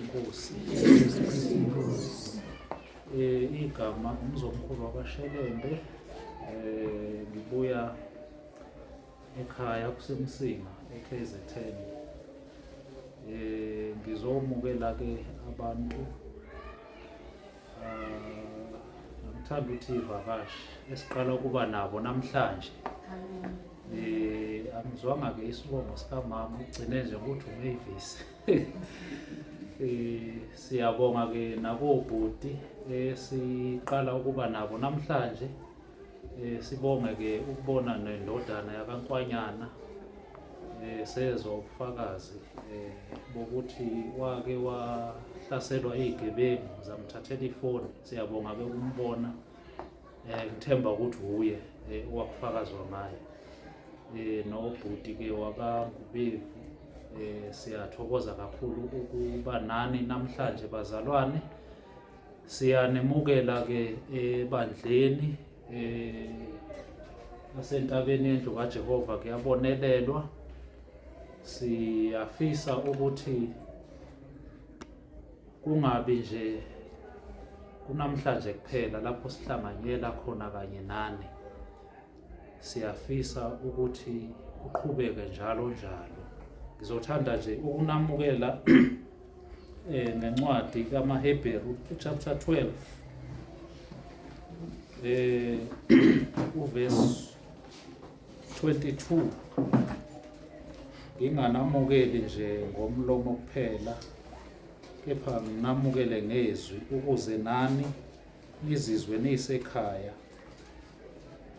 inkosi. Jesu Kristu inkosi. Igama umzomkhulu wakwaShelembe, ngibuya ekhaya kuseMsinga eKZN. Ngizomukela ke abantu, ngithanda ukuthi ivakashi esiqala ukuba nabo namhlanje. Angizwanga ke isibongo sikamama, ugcine nje ukuthi uMavis. Siyabonga ke nakobhuti esiqala ukuba nabo namhlanje. Sibonge ke ukubona nendodana yakaNkwanyana, sezwa ubufakazi bokuthi wake wahlaselwa izigebengu zamthathela ifoni. Siyabonga ke ukumbona, ngithemba ukuthi uye owakufakazwa ngaye. Nobhuti ke wakaNgubevu, siyathokoza kakhulu ukuba nani namhlanje bazalwane. Siyanemukela ke ebandleni asentabeni yendlu kaJehova, kuyabonelelwa. Siyafisa ukuthi kungabi nje kunamhlanje kuphela lapho sihlanganyela khona kanye nani. Siyafisa ukuthi kuqhubeke njalo njalo. Ngizothanda nje ukunamukela ngencwadi kaMaHebheru chapter 12, uverse 22. Nginganamukeli nje ngomlomo kuphela, kepha nginamukele ngezwi, ukuze nani nizizwe nisekhaya.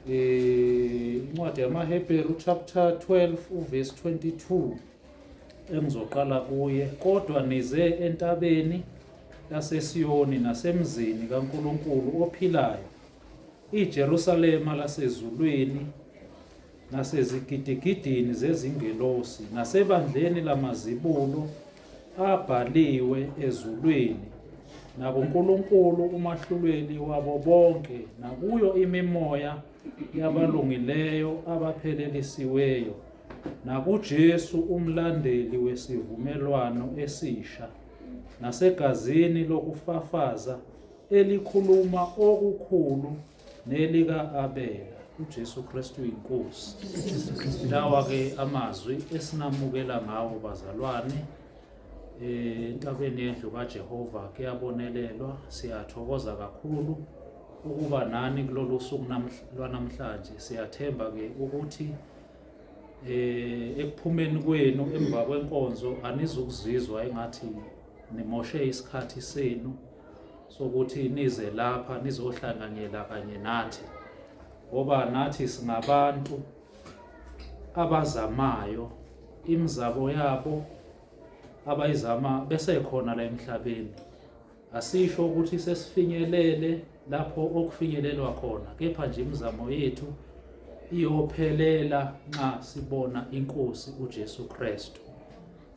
Incwadi yamaHebheru chapter 12 uverse 22 engizoqala kuye: kodwa nize entabeni yaseSiyoni nasemzini kaNkulunkulu ophilayo, iJerusalema lasezulwini, nasezigidigidini zezingelosi, nasebandleni lamazibulo abhaliwe ezulwini, nakuNkulunkulu umahluleli wabo bonke, nakuyo imimoya yabalungileyo abaphelelisiweyo, nakuJesu umlandeli wesivumelwano esisha, nasegazini lokufafaza elikhuluma okukhulu nelika-Abela. UJesu Kristu inkosi. Lawa ke amazwi esinamukela ngawo bazalwane entabeni yendlu kaJehova kuyabonelelwa. Siyathokoza kakhulu ukuba nani kulolu suku lwanamhlanje. Siyathemba ke ukuthi ekuphumeni kwenu emva kwenkonzo anizukuzizwa engathi nimoshe isikhathi senu sokuthi nize lapha nizohlanganyela kanye nathi, ngoba nathi singabantu abazamayo imizamo yabo abayizama besekhona la emhlabeni. Asisho ukuthi sesifinyelele lapho okufinyelelwa khona, kepha nje imizamo yethu iyophelela nxa sibona inkosi uJesu Kristu.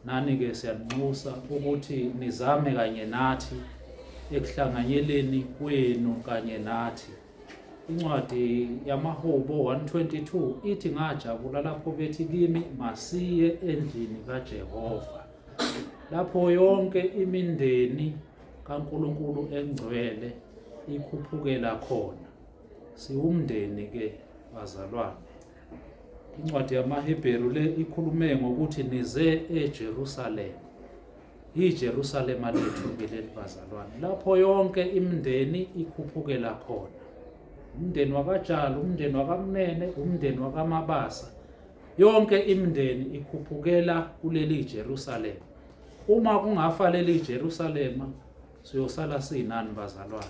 Nani-ke siyanxusa ukuthi nizame kanye nathi ekuhlanganyeleni kwenu kanye nathi. Incwadi yamaHubo 122 ithi, ngajabula lapho bethi kimi, masiye endlini kaJehova, lapho yonke imindeni kaNkulunkulu engcwele ikhuphukela khona. Siwumndeni ke bazalwane. Incwadi yamaHebheru le ikhulume ngokuthi nize eJerusalema. IJerusalema lethu ke leli bazalwane, lapho yonke imindeni ikhuphukela khona. Umndeni wakaJalo, umndeni wakaMnene, umndeni wakaMabasa, yonke imindeni ikhuphukela kuleli Jerusalema. Uma kungafa leli Jerusalema, siyosala sinani bazalwane?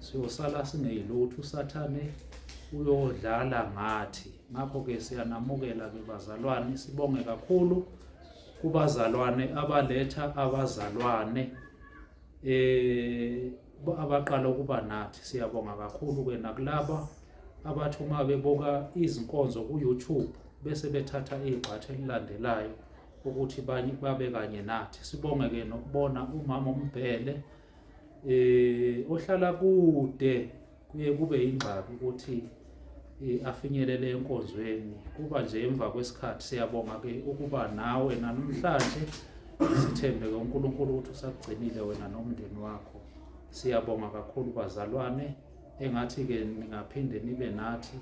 Siyosala singeyilutho, uSathane uyodlala ngathi. Ngakho-ke siyanamukela-ke bazalwane, sibonge kakhulu kubazalwane abaletha abazalwane abaqala ukuba nathi. Siyabonga kakhulu-ke nakulaba abathi uma bebuka izinkonzo ku-YouTube bese bethatha igxathu elilandelayo ukuthi babe kanye nathi. Sibonge-ke nokubona umama uMbhele ohlala kude, kuye kube ingxaki ukuthi afinyelele enkonzweni, kuba nje emva kwesikhathi. Siyabonga ke ukuba nawe namhlanje. Sithembe-ke uNkulunkulu ukuthi usakugcinile wena nomndeni wakho. Siyabonga kakhulu bazalwane, engathi-ke ningaphinde nibe nathi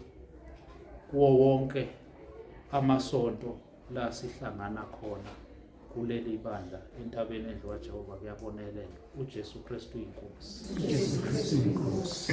kuwo wonke amasonto la sihlangana khona kuleli bandla entabeni endlu kaJehova kuyabonelelwa. UJesu Kristu inkosi. Jesu Kristu inkosi.